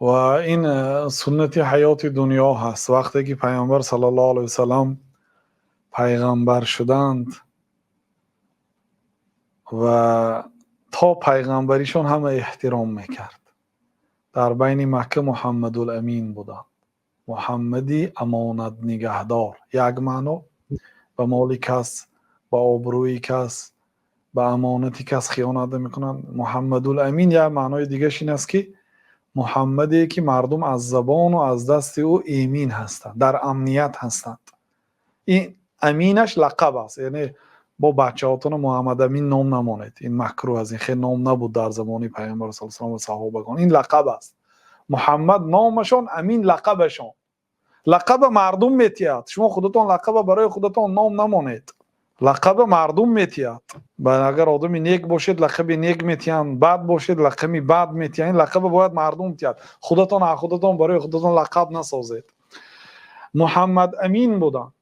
Ва ин суннати ҳаёти дунё ҳаст. Вақте ки Паёмбар саллаллоҳу алайҳи васаллам паёмбар шуданд ва то паёмбаришон ҳама эҳтиром мекард. Дар байни Макка Муҳаммадул-Амин буданд. Муҳаммади амонатнигаҳдор. Як маъно ба моли кас, ба обрӯи кас, ба амонати кас хиёнат намекунанд. Муҳаммадул-Амин як маънои дигараш ин аст, ки Муҳаммаде ки мардум аз забон ва аз дасти ӯ эмин ҳастанд, дар амният ҳастанд. Ин аминаш лақаб аст. Яъне бо бачаҳотон Муҳаммад Амин ном намонед. Ин макрӯҳ аст. Ин хеле ном набуд дар замони Паёмбар саллаллоҳу алайҳи васаллам ва саҳобагон. Ин лақаб аст. Муҳаммад номашон, Амин лақабашон. Лақаба мардум метиҳад. Шумо худатон лақаба барои худатон ном намонед. Лақаба мардум метиҳад. Агар одами нек бошед, лақаби нек метиҳанд, бад бошед, лақаби бад метиҳанд. Ин лақаба бояд мардум тиҳад. Худатон аз худатон барои худатон лақаб насозед. Муҳаммад Амин буданд.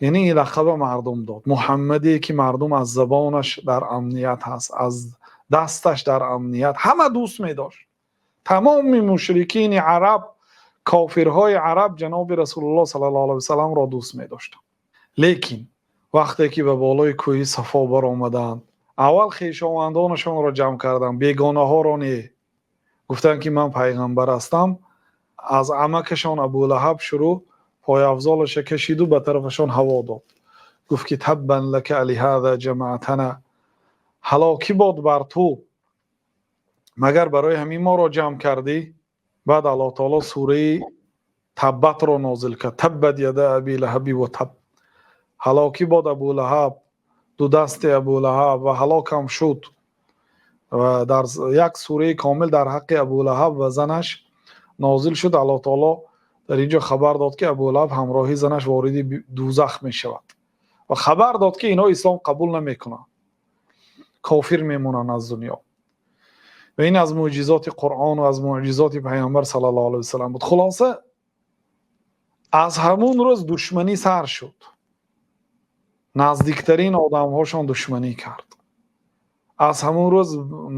Яъне ин лақаба мардум дод. Муҳаммаде ки мардум аз забонаш дар амният ҳаст, аз дасташ дар амният, ҳама дӯст медошт. Тамоми мушрикини араб, кофирҳои араб ҷаноби Расулуллоҳ саллаллоҳу алайҳи васалламро дӯст медоштанд. Лекин вақте ки ба болои кӯҳи Сафо баромаданд, аввал хешовандонашонро ҷамъ карданд, бегонаҳоро не. Гуфтанд, ки ман пайғамбар ҳастам. Аз амакашон Абулаҳаб шурӯъ, пойафзолаша кашиду ба тарафашон ҳаво дод. Гуфт, ки таббан лака алиҳаза ҷамаътана, ҳалокӣ бод бар ту, магар барои ҳамин моро ҷамъ кардӣ? Баъд Аллоҳ таоло сураи Таббатро нозил кард. Таббат яда аби лаҳаби ва таб, ҳалокӣ бод Абулаҳаб, ду дасти Абулаҳаб, ва ҳалокам шуд. Ва дар як сураи комил дар ҳаққи Абулаҳаб ва занаш нозил шуд. Аллоҳ таоло дар ин ҷо хабар дод, ки Абулаҳаб ҳамроҳи занаш вориди дӯзах мешавад, ва хабар дод, ки инҳо ислом қабул намекунанд, кофир мемонанд аз дунё. Ва ин аз мӯъҷизоти Қуръон ва аз мӯъҷизоти Паёмбар саллаллоҳу алайҳи васаллам буд. Хулоса, аз ҳамун рӯз душманӣ сар шуд. Наздиктарин одамҳошон душманӣ кард. Аз ҳамун рӯз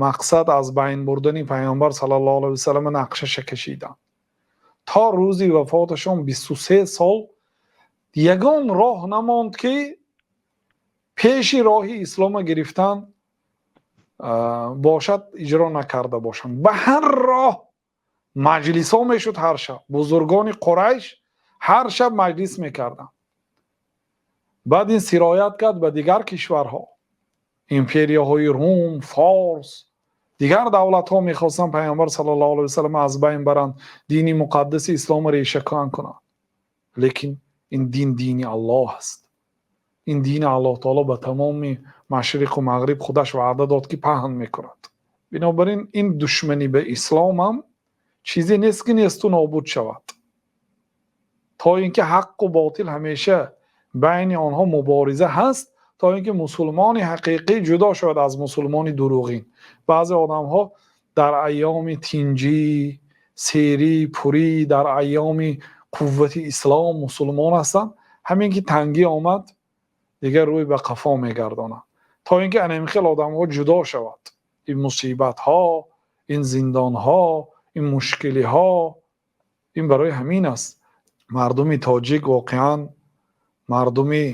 мақсад аз байн бурдани Паёмбар саллаллоҳу алайҳи васаллам нақшаша кашиданд. То рӯзи вафоташон 23 сол ягон роҳ намонд, ки пеши роҳи ислома гирифтан бошад, иҷро накарда бошанд. Ба ҳар роҳ маҷлисҳо мешуд ҳар шаб. Бузургони Қурайш ҳар шаб маҷлис мекарданд. Баъд ин сироят кард ба дигар кишварҳо, империяҳои Рум, Форс, дигар давлатҳо мехостанд Паёмбар саллаллоҳу алайҳи васаллам аз байн баранд, дини муқаддаси исломро решакан кунанд. Лекин ин дин дини Аллоҳ аст. Ин дини Аллоҳ таоло ба тамоми машриқу мағриб худаш ваъда дод, ки паҳн мекунад. Бинобар ин, ин душманӣ ба исломам чизе нест, ки несту нобуд шавад. То ин ки ҳаққу ботил ҳамеша байни онҳо мубориза ҳаст, то ин ки мусулмони ҳақиқӣ ҷудо шавад аз мусулмони дурӯғин. Баъзе одамҳо дар айёми тинҷӣ, серӣ, пурӣ, дар айёми қуввати ислом мусулмон ҳастанд. Ҳамин ки тангӣ омад, дигар рӯй ба қафо мегардонанд. То ин ки ана ин хел одамҳо ҷудо шавад, ин мусибатҳо, ин зиндонҳо, ин мушкилиҳо, ин барои ҳамин аст. Мардуми тоҷик воқеан мардуми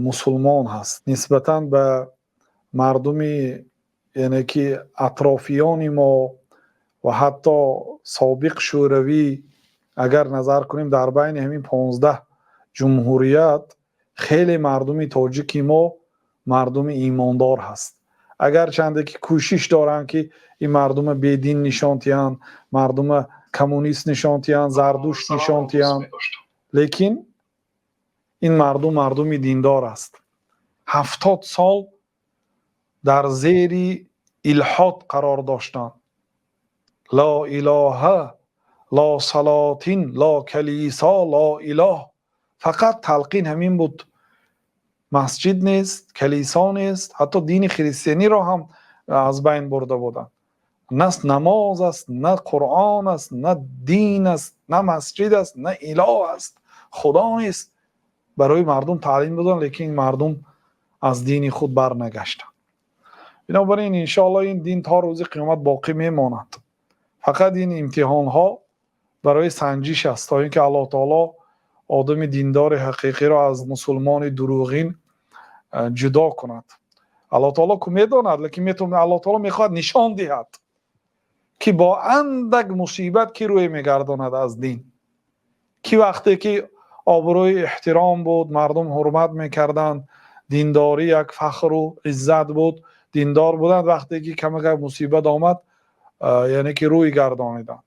мусулмон ҳаст. Нисбатан ба мардуми, яъне ки атрофиёни мо ва ҳатто собиқ Шӯравӣ агар назар кунем, дар байни ҳамин 15 ҷумҳурият хеле мардуми тоҷики мо мардуми имондор ҳаст. Агарчанде ки кӯшиш доранд, ки ин мардума бедин нишон диҳанд, мардума коммунист нишон диҳанд, зардушт нишон диҳанд, лекин ин мардум мардуми диндор аст. 70 сол дар зери илҳод қарор доштанд. Ло илоҳа, ло салотин, ло калисо, ло илоҳ. Фақат талқин ҳамин буд. Масҷид нест, калисо нест, ҳатто дини христианиро ҳам аз байн бурда буданд. На намоз аст, на Қуръон аст, на дин аст, на масҷид аст, на илоҳ аст, Худо нест. Барои мардум таълим доданд, лекин мардум аз дини худ барнагаштанд. Бинобар ин, иншоалло, ин дин то рӯзи қиёмат боқӣ мемонад. Фақат ин имтиҳонҳо барои санҷиш аст, то инки Аллоҳи таъоло одами диндори ҳақиқиро аз мусулмони дурӯғин ҷудо кунад. Аллоҳи таъоло ки медонад, лекин метавонад, Аллоҳи таъоло мехоҳад нишон диҳад, ки бо андак мусибат кӣ рӯй мегардонад аз дин. Ки вақте ки обрӯи эҳтиром буд, мардум ҳурмат мекарданд, диндорӣ як фахру иззат буд, диндор буданд, вақте ки кам як мусибат омад, яъне ки рӯй гардониданд.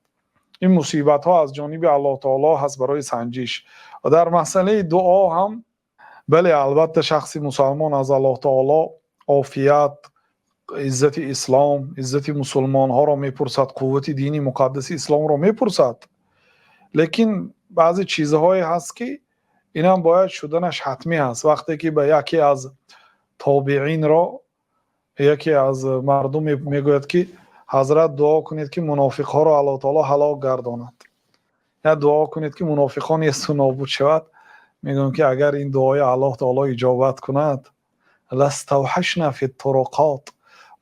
Ин мусибатҳо аз ҷониби Аллоҳи таъоло ҳаст барои санҷиш. Ва дар масъалаи дуо ҳам, бале, албатта шахси мусулмон аз Аллоҳи таъоло офият, иззати ислом, иззати мусулмонҳоро мепурсад, қуввати дини муқаддаси исломро мепурсад. Лекин баъзе чизҳое ҳаст, ки ин ҳам бояд шуданаш ҳатмӣ аст. Вақте ки ба яке аз тобеъин яке аз мардум мегӯяд, ки ҳазрат, дуо кунед, ки мунофиқҳоро Аллоҳи таъоло ҳалок гардонад. Ё дуо кунед, ки мунофиқон несту нобуд шавад. Мегӯям, ки агар ин дуои Аллоҳи таъоло иҷобат кунад, لاستوحشنا في الطرقات,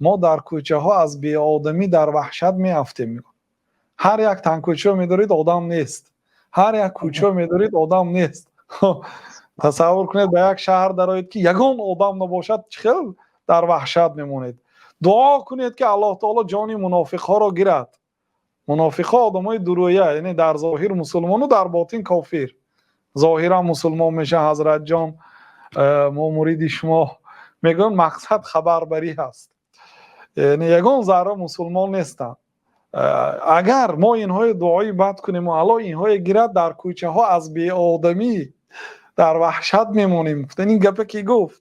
мо дар кӯчаҳо аз беодамӣ дар ваҳшат меафтем. Ҳар як тан кӯча медоред, одам нест, ҳар як кӯча медоред, одам нест. Тасаввур кунед, ба як шаҳр дароед, ки ягон одам набошад, чӣ хел дар ваҳшат мемонед. Дуо кунед, ки Аллоҳ таоло ҷони мунофиқҳоро гирад. Мунофиқҳо одамои дурӯя, яъне дар зоҳир мусулмону дар ботин кофир. Зоҳиран мусулмон мешавад, ҳазратҷон, мо муриди шумо мегӯянд, мақсад хабарбарӣ ҳаст, яъне ягон зарра мусулмон нестанд. Агар мо инҳои дуои бад кунем ва Аллоҳ инҳое гирад, дар кӯчаҳо аз беодамӣ дар ваҳшат мемонем. Гуфтан, ин гапа ки гуфт?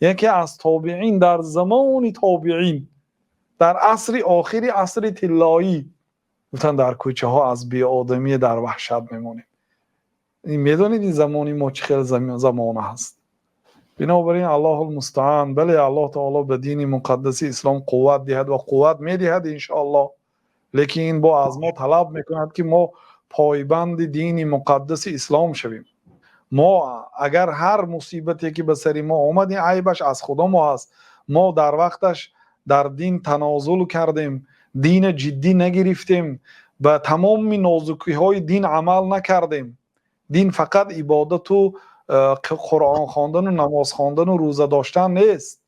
Яке аз тобеин, дар замони тобеин, дар асри охири асри тиллоӣ. Гуфтан, дар кӯчаҳо аз беодамӣ дар ваҳшат мемонем. Медонед, ин замони мо чӣ хел замона ҳаст? Бинобар ин, Аллоҳул мустаъан. Бале, Аллоҳ таоло ба дини муқаддаси ислом қувват диҳад ва қувват медиҳад, иншоаллоҳ, лекин ин бо аз мо талаб мекунад, ки мо пойбанди дини муқаддаси ислом шавем. Мо агар ҳар мусибате ки ба сари мо омад, ин айбаш аз худо мо ҳаст. Мо дар вақташ дар дин танозул кардем, дина ҷиддӣ нагирифтем, ба тамоми нозукиҳои дин амал накардем. Дин фақат ибодату Қуръон хондану намоз хондану рӯза доштан нест.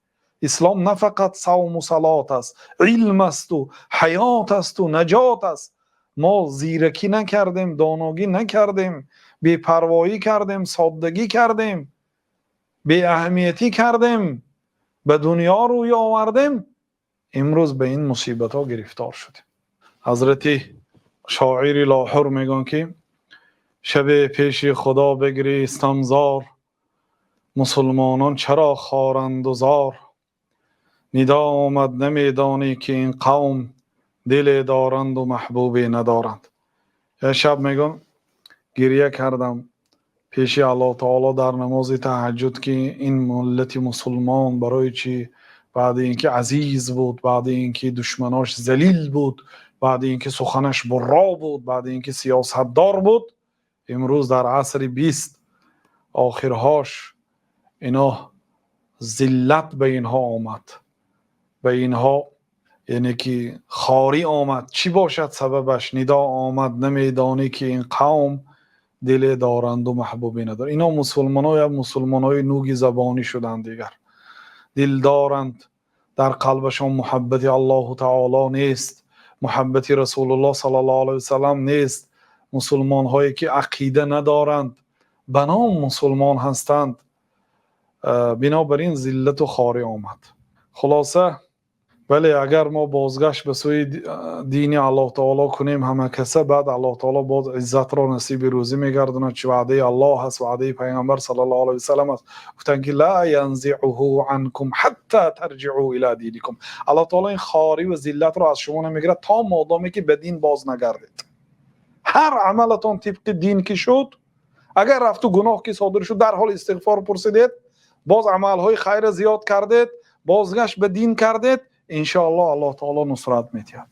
Ислом на фақат савму салот аст, илм асту ҳаёт асту наҷот аст. Мо зиракӣ накардем, доногӣ накардем, бепарвоӣ кардем, соддагӣ кардем, беаҳамиятӣ кардем, ба дунё рӯй овардем, имрӯз ба ин мусибатҳо гирифтор шудем. Ҳазрати шоири Лоҳур мегӯянд, ки шабе пеши Худо бигристам зор, мусулмонон чаро хоранду зор. Нидо омад: намедонӣ, ки ин қавм диле доранду маҳбубе надоранд? Як шаб, мегӯям, гиря кардам пеши Аллоҳ таоло дар намози таҳаҷҷуд, ки ин миллати мусулмон барои чӣ, баъди ин ки азиз буд, баъди ин ки душманош залил буд, баъди ин ки суханаш бурро буд, баъди ин ки сиёсатдор буд, имрӯз дар асри 20 охирҳош ино зиллат ба инҳо омад, ба инҳо яъне ки хорӣ омад, чӣ бошад сабабаш? Нидо омад: намедонӣ, ки ин қавм диле доранду маҳбубе надоранд? Ино мусулмоно як мусулмонои нуги забонӣ шуданд, дигар дил доранд, дар қалбашон муҳаббати Аллоҳу таоло нест, муҳаббати Расулуллоҳ саллаллоҳу алайҳи васаллам нест. Мусулмонҳое ки ақида надоранд, ба ном мусулмон ҳастанд. Бинобар ин зиллату хорӣ омад. Хулоса, бале, агар мо бозгашт ба сӯи дини Аллоҳ таоло кунем ҳама каса, баъд Аллоҳ таоло боз иззатро насиби рӯзӣ мегардонад. Чи ваъдаи Аллоҳ ҳаст, ваъдаи Пайғамбар саллаллоҳу алайҳи васаллам аст. Гуфтанд, ки لا ينزعه عنكم حتى ترجعوا إلى دينكم. Аллоҳ таоло ин хорӣ ва зиллатро аз шумо намегирад, то модоме ки ба дин боз нагардед. Ҳар амалатон тибқи дин ки шуд, агар рафту гуноҳ ки содир шуд, дар ҳол истиғфор пурсидед, боз амалҳои хайра зиёд кардед, бозгашт ба дин кардед, иншоаллоҳ, Аллоҳ таоло нусрат медиҳад.